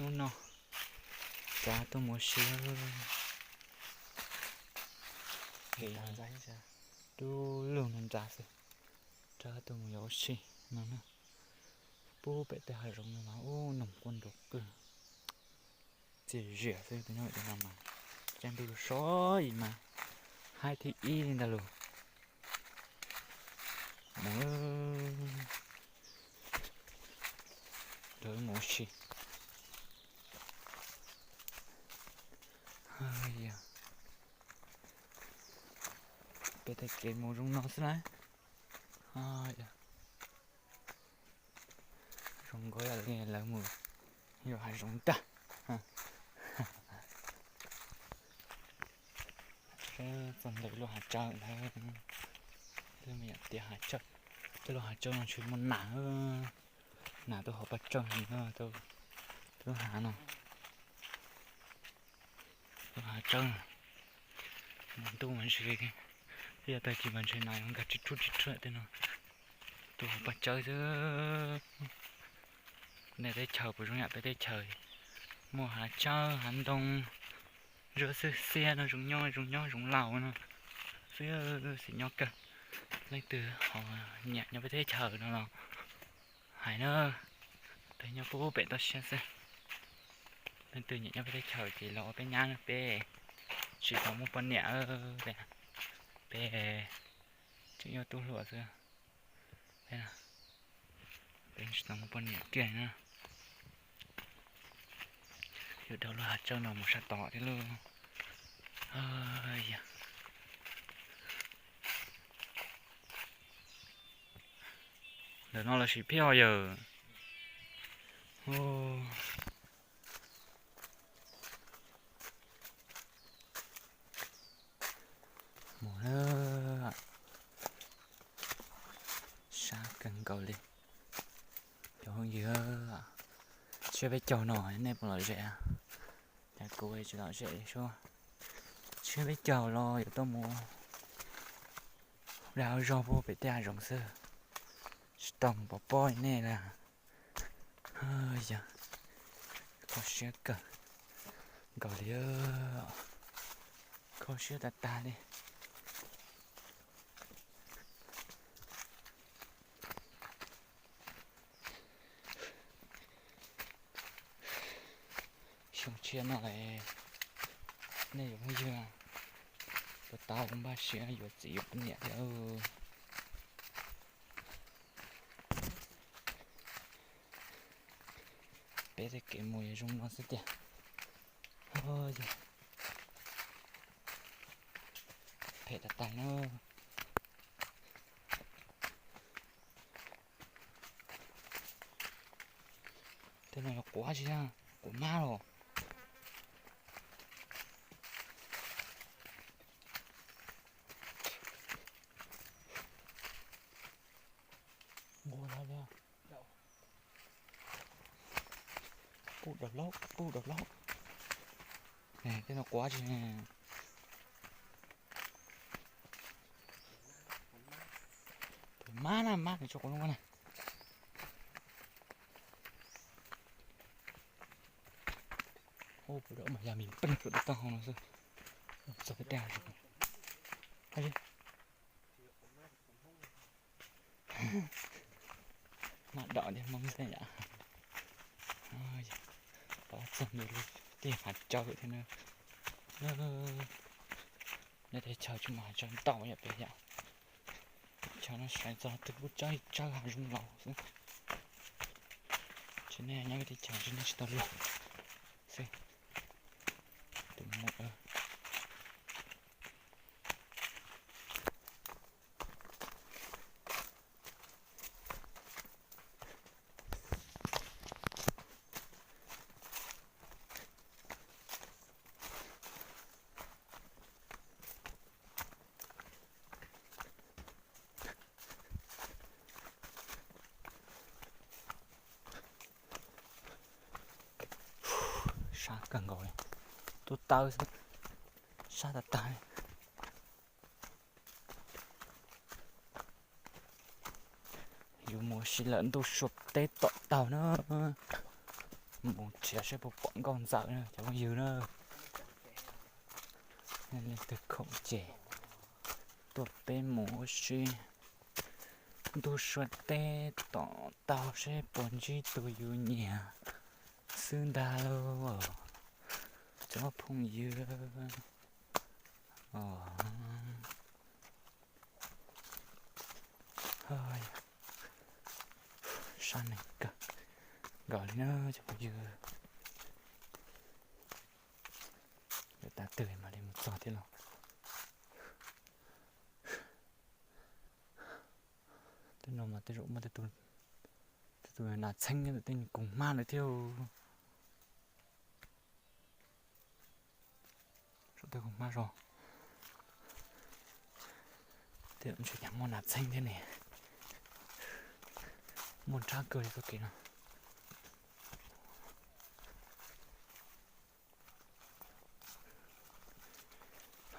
Hnub no rov tuaj mus ua si, kev dub lug no ntsa xwb, rov tuaj mus yos ua si no na. Pub pem tej hav zoov no mas ub noog quaj nrov qwg, txias zias xwb. Tus nyob tim no mas caij ntuj so im mas haib thib ib li ntag lauj. Mus, lawv mus ua si. Peb tej kev mus zoo no xwb lauj. Zoo nkaus li lawv mus yos hav zoov ntag. Txog ntawm lub hav tsawb ntawd, lub me nyuam tiaj hav tsawb, tej lub hav tsawb no ntshe muaj nas, nas tuaj hauv paj tsawb no, lub hav no, lub hav tsawb no. Ntuj mas ntshe, ib yam tag kis mas ntshe nas yuav nkag tsib rhuj tsib rhuj tej no tuaj hauv paj tsawb xwb. Nej teb chaws puas zoo yam peb teb chaws, muaj hav tsawb hav ntoo, zuaj xwb xiab no zoo nyob zoo nyob zoo laus no xwb, xim nyob kawg. Leej twg ho nyiam nyob peb teb chaws no los hais na, peb nyob pub pem toj siab xwb. Leej twg nyiam nyob peb teb chaws ces los ua peb nyab, peb tsis tau muaj poj niam, peb tseem yog tub hluas xwb. Peb tsis tau muaj poj niam kiag na. Yuav dhau lub hav tsawb no mus sab tod thiab lauj. Ntawm no los sis phiaj yawg. Mus na, sab kawg nkaus li. Cov phooj ywg, tsiab peb caug no nej puas lom zem? Cas kuv tsis lom zem li sub. Tsiab peb caug los yuav tuaj mus dag zog puag pem tej hav zoov xwb, tsis tau mus pov pob li nej lawm. Yog, kho siab kawg nkaus li, kho siab tag tag li. Xyoo tshiab no lawm, nej yuav phooj ywg puas tau npaj siab yuav txiv yuav poj niam thiab? Peb tej kev mus yog zoo no xwb tiag. Yog, phem tas tas na. Tej no yog quav tsis, quav mab los. Nquag lawm li. Pub dog laub, pub dog laub. Tej no quav tsis. Mab na, mab nws tso quav lub na. Ub, pem mas yog me pej rau tau hau no xwb. Txog peb tej hav zoov. Mab dom thiab Hmoob xwb yom. Pab txog ntawm lub tiaj hav tsawb thiab na. Nej tej chaw tsis muaj hav tsawb ntau yom peb yom. Chaw no sawv txog twg kuj tsawb tsawb hav zoov laus xwb. Tsis nej nyob tej chaw tsis nej tsis tau luag xwb. Tus muam. Sab kawg nkaus li, tub tawb xwb, sab tag tag li. Yus mus si lawm ntuj sua teb tom taug na. Mus nrhiav seb puas pom nkauj ntxawm na cov phooj ywg na. Leej twg khoom ces tuaj peb mus ua si, ntuj sua teb tom taug seb puas ntsib tus yus nyiam xwb ntag lauj cov phooj ywg. Sab neeg kawg nkaus li na cov phooj ywg. Lawv tas twg mam li mus txog thiab los. Tej no mas tej zaum muaj tej tus nas txheeb ntawm tej koom hmab lawm thiab. Tej koom hmab zog, tej zaum ntshe cas muaj nas txheeb thiab ne. Muaj nrhab kawg li txoj kev no.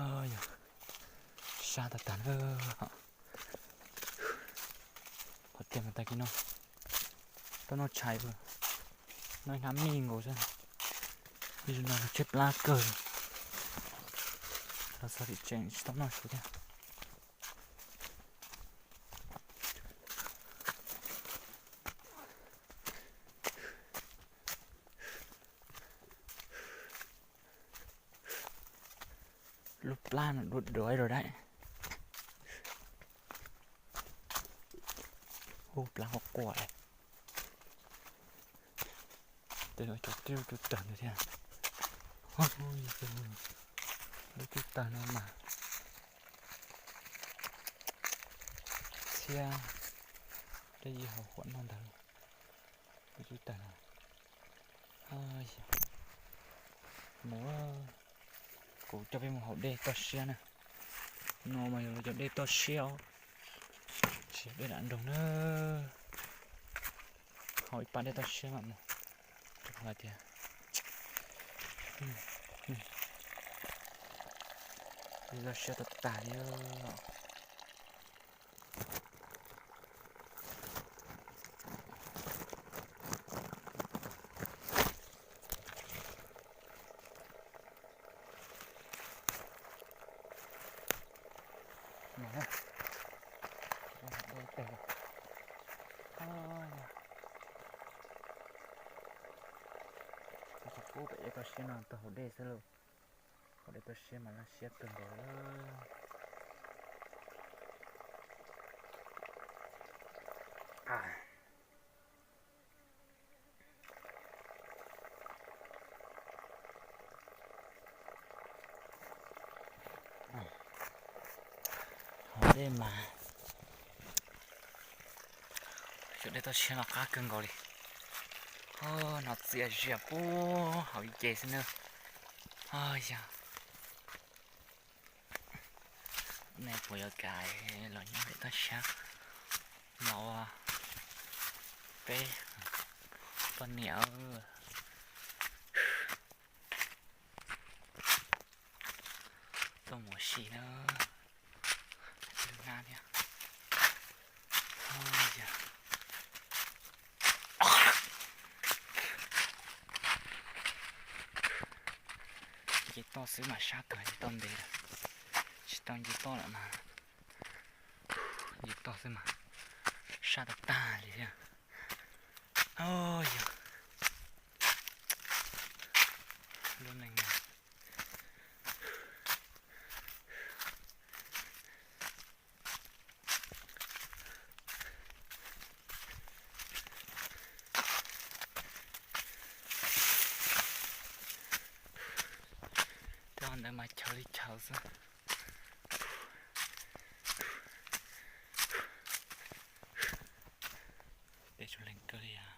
Yog sab tag tag na. Qhov tiag mas tag kis no tau noj tshais, noj ib hnab mij nkaus xwb. Ib zaug no tshaib plab kawg, los txog tim tseem tsis tau noj su thiab. Lub plab no dua duav rau dab. Ub, plab quaj quaj li. Tej cov tib lub cub tawg ntawd thiab. Lub cub tawg no mas txhiab dej yij hauv huam noj ntag. Lub cub tawg no. Mus, kuv coj peb mus haus dej toj siab na. No mas yog lawv cov dej toj siab os, tsis yog dej lam nroog na. Haus ib pab dej toj siab mam mus. Hais tias dej toj siab tag tag li. Tus tub pem dej toj siab no tuaj haus dej xwb lauj. Haus dej toj siab mas laj siab kawg nkaus. Haus dej mas cov dej toj siab no qab kawg nkaus li. Hnov txias zias pub haus ib ce xwb na. Yog nej puas yuav kam los nyob dej toj siab los ua peb poj niam tuaj mus ua si na. Lub hnab thiab. Nce toj xwb mas sab kawg, nce toj ntev lawm, tsis tau nce toj lawm mas nce toj xwb mas sab tag tag li thiab. Yog lub neej no. Tej ntawd mas chaw li chaw xwb. Peb tsuas lees kawg li os.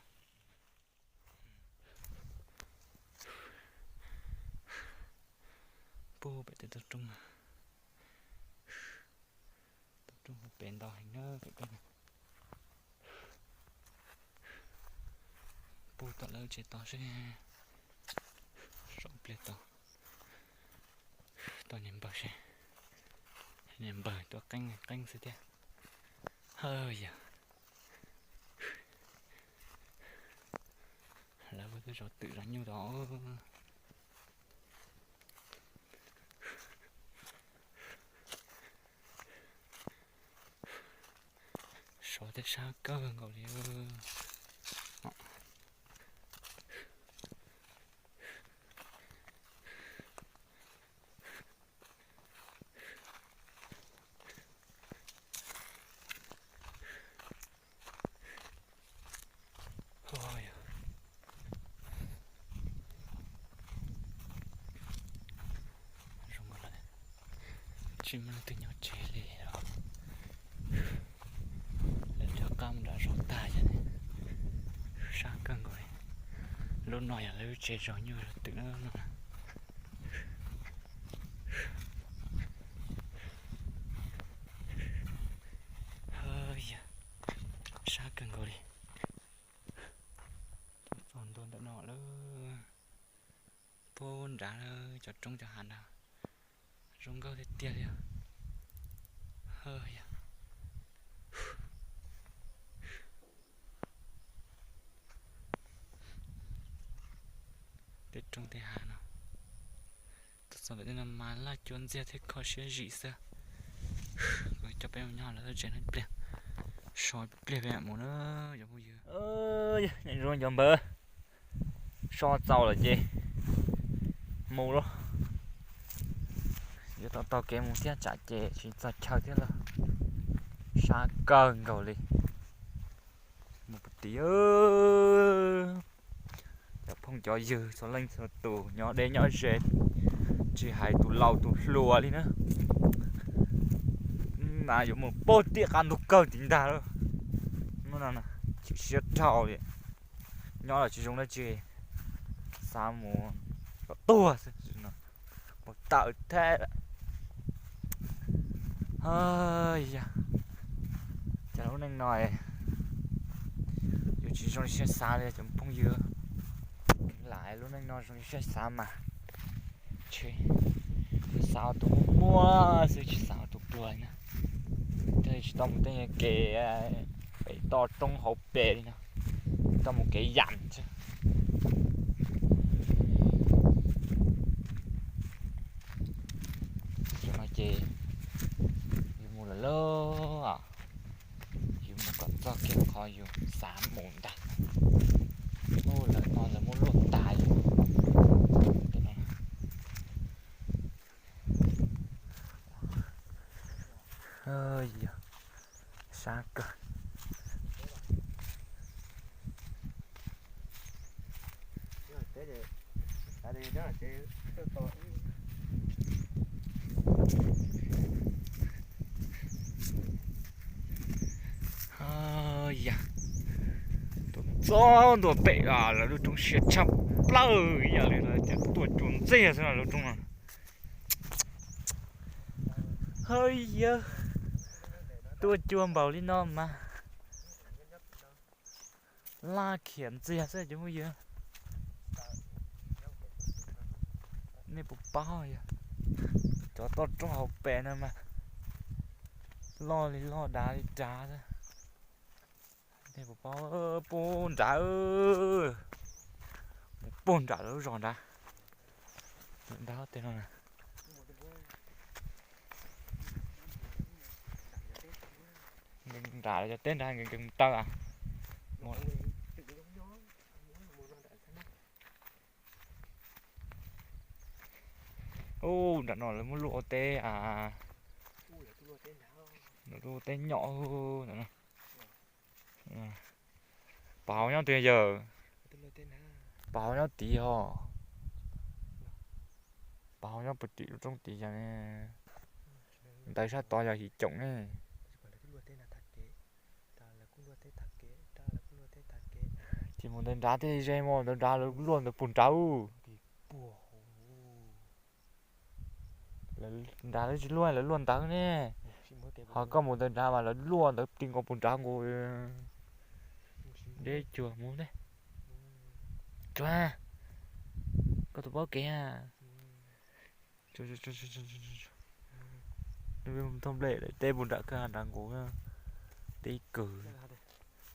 Puag pem tej toj roob, toj roob puag pem ntau heev na pem toj. Puag tom lawv tsev tod seb, saum pliag tod, tau niag npawg seb, niag npawg tuaj qeeb qeeb xwb thiab. Hawj yam, lawv Zov twm zov nyuj tod. Sov thiab sab kawg nkaus li. Tsis muaj leej twg nyob tsev li os. Lawv cov qab mus nram zos tag yom. Sab kawg nkaus li. Lub no yog lawv lub tsev zov nyuj zov twm no. Yog sab kawg nkaus li. Txog ntua ntawm no lawm. Puag nrad cov roob cov hav nrad zoo nkauj tiag tiag li. Yog tej roob tej hav no. Txog ntawm tej no mas laj cua ntxiag thiab kho siab zim xwb. Kuv coj peb mus nyob lawv tsev no ib pliag, so ib pliag peb mam mus na cov phooj ywg. Nyob zoo cov npawg, so txaus lawm ces mus lauj. Yuav tau taug kev mus thiab tsam ces tsis txog chaw thiab lauj. Sab kawg nkaus li. Mus puag tim cov phooj cov ywg txhua leej txhua tus nyob deb nyob ze, tsis hais tus laus tus hluas li na. Mas yuav mus puag tim qab ntug kawg tim ntag lauj. Hnub no chim siab dhau li. Nyob los tsis zoo dab tsi, xav mus kom tuag xwb, mus tawm thiab lawm. Yog cas lub neej no yuav tsis zoo li siab xav li cov phooj ywg. Lam lub neej no zoo li siab xav mas, xav tus muaj muaj xwb tsis xav tus pluag li na. Thiaj li tsis tau mus tej kev pem toj roob hauv pes li no, tau mus kev yam xwb. Zaum no ces yus mus lawm lauj, yus mus kom txog kiag qhov yus xav mus ntag. Lawv no lawv muab luaj tas li. Sab kawg. Yog, tuaj txog ntua pem lawv lub roob siab tshaj plaws, yam li lawv tias tuaj cua ntxiag xwb lawv lub roob no. Hawb yawg, tuaj cua npaum li no mas laj khiav ntxiag xwb cov phooj ywg. Nej puas paub yog cov toj roob hauv pes no mas loj li loj dav li dav xwb. Nej puas paub, puag nrad, mus puag nram lawv lub zos nrad. Nrad tej no na, nram cov teb nrad nkees nkees mus taw. Ub, nram no lawv muab luaj ua teb, lawv luaj ua teb nyom ntawm no. Pov hauv nyob twg yawg? Pov hauv nyob tid os. Pov hauv nyob puag tim lub roob tid yog ne. Ntawd sab tod yog hiv coom ne. Ces mus ntawd nrad tej ze mas ntawd nrad lawv luaj ntawd puag nrad. Nrad lawv tsis luaj, lawv luaj ntawd ne. Ho koj mus ntawd nrad mas lawv luaj ntawd ti nkaus puag nrad nkaus. Deb cuag mus ne. Tsuag, koj tus paub kev. Thoj nplej daim teb puag nram kawg nrad nkaus, teb kawg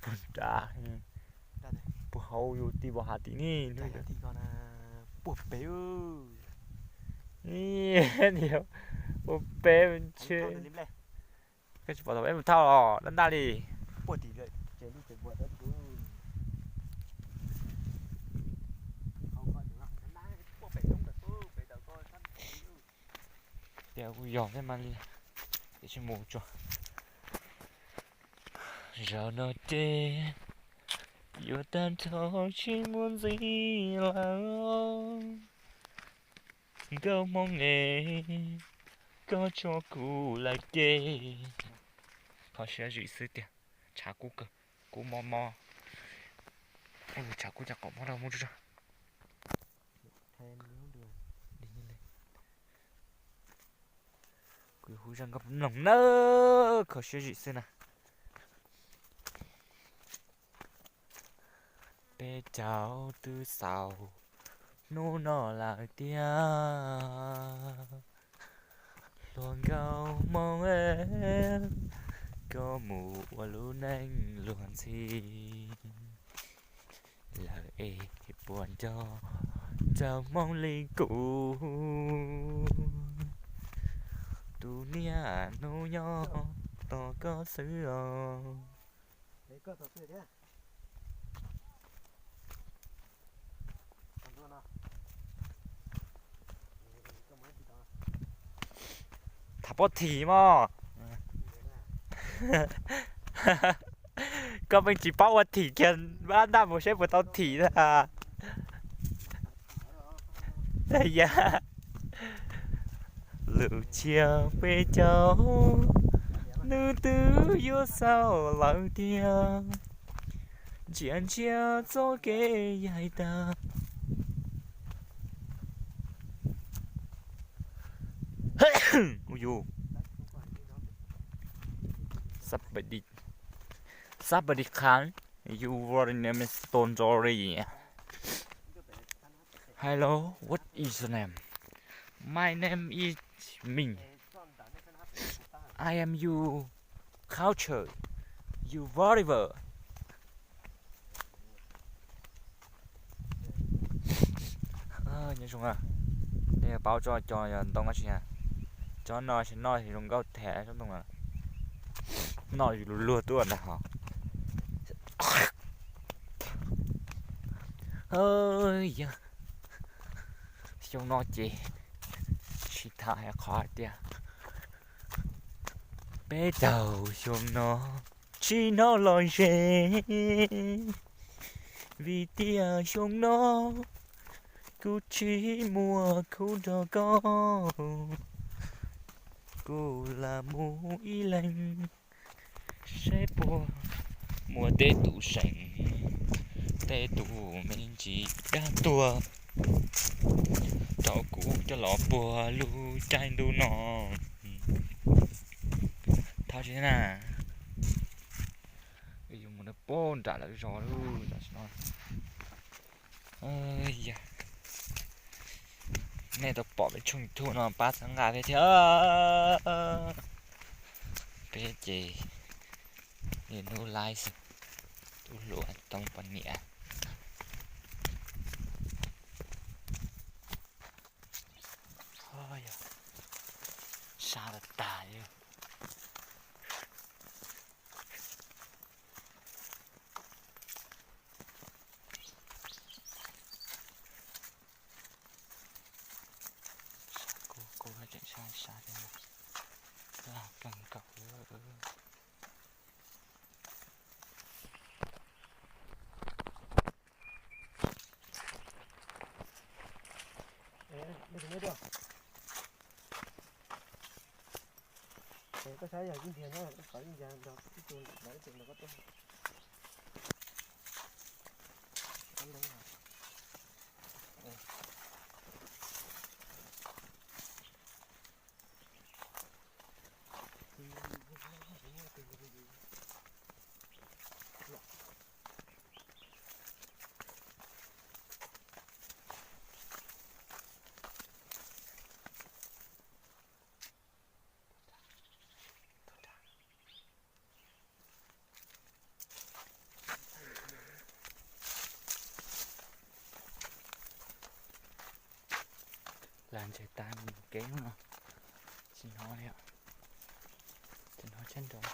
puag nrad, puag Hauv yus ti vos hav tim ni. Puag pem, niam, ua pem ntshe. Koj tsis pom thaum peb mus thauj los dab ntaj li. Tias kuv yog thiab mas li, tiam sis mus tsuag. Zaum no ces yuav tag nrho tsis muaj ntxiv lawm. Nkauj Hmoob es, koj tso kuv lawm ces. Kho siab zim xwb tiag, tshav kub kawg, kub mob mob. Tshav kub cov qhov mob rau mus tsuag. Kuv yuav hu zaj nkauj mloog nawb, kho siab zim xwb na. Peb caug twb xaus hnub no lawm tiag. Hluas nkauj Hmoob, koj mus ua lub neej luag ntxhi lawm es puas nco ntsoov Hmoob li kuv. Tus niaj hnub nyob tos koj xwb os. Tham pob thim mog. Koj pheej tsis paub ua thim kiag, npaj ntaj mus seb puas tau thim na. Yam lub tsiaj peb caug, nws twb yuav xaus lawm tiag. Ntsia ntsia txoj kev yaig tag. Ui yus. Somebody, somebody come. You were name is Stone Dory. Hello, what is your name? My name is Min. I am your culture, your Volleyball. Nyob zoo, nej paub tsob cov ntoo no tsis? Tsob no tsis noj tsis zoo nkauj thiab tsob ntoo no. Noj luag luag tuaj ntag hos. Yog xyoo no ces tsis tham hais qhov hais tias peb caug xyoo no tsis hnov lom zem, vim tias xyoo no kuv tsis muaj khub nrog koj, kuv lam mus ib leeg. Seb puas muaj tej tus seem, tej tus me ntsis dag tuag rau kuv coj los puag lub caij ntuj no. Thov tsis na, yus mus nram lawv zos lawm tam sim no. Nej tau pom peb tshooj YouTube no pab txhawb nqa peb thiab. Peb ces niaj hnub laib xwb, tub hluas tau poj niam. Sab tas tas li. Sab kub kub tseem sab sab thiab, lag kawg nkaus li. Koj saib yog ib ntiag nyob, koj ib ntiag nrog ib tug ntawd ib tug nrog koj tuaj. Lam ntseg tas mus kev no, tsis hnov li, tsis hnov tshab nrov.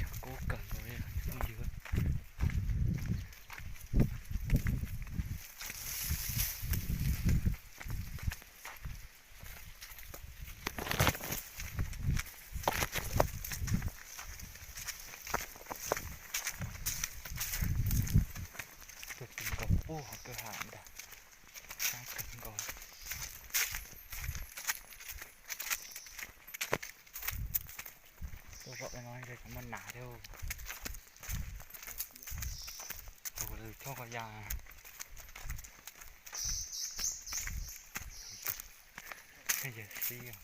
Tshav kub kawg nkaus li phooj ywg. Tuaj tsis nkaus puag hauv kwj ha ntag, sab kawg nkaus. Tuaj zaum no ntshe tseem muaj nas thiab. Tus lwm choj ko ya. Yawg xib,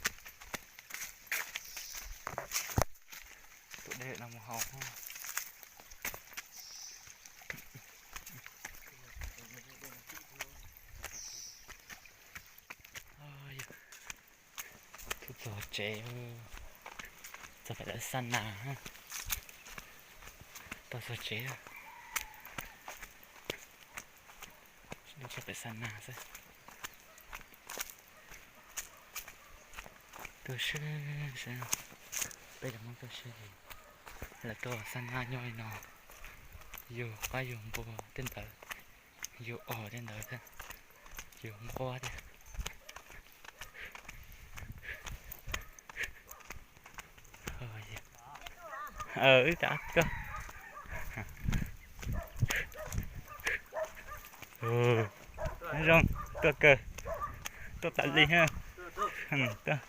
tus dej no mus haus. Txog tsev, txog pem lawv xa nas, tau txog tsev, txog pem xa nas xwb. Tuaj sib, peb cov Hmoob tuaj sib, lawv tuaj xa nas nyob li no, yug qaib yug npua tej ntawd, yug os tej ntawd thiab, yug nquab thiab. Wb tas tuaj. Zoo, tuaj kawg, tuaj tas li ha. Teeb.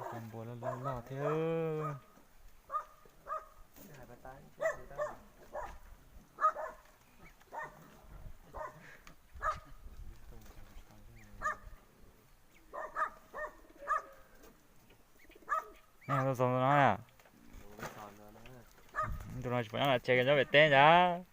Cov npua loj loj loj thiab. Nej tau txog no na. Tus no tsis pom nyob tsev, nyob pem teb ntag.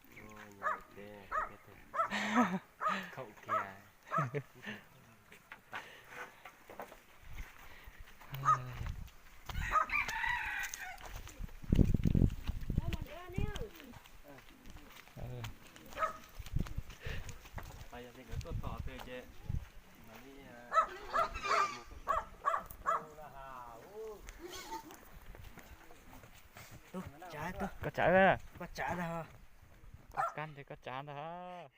Koj tsav, koj tsav, koj kab ntawd koj tsav ntag.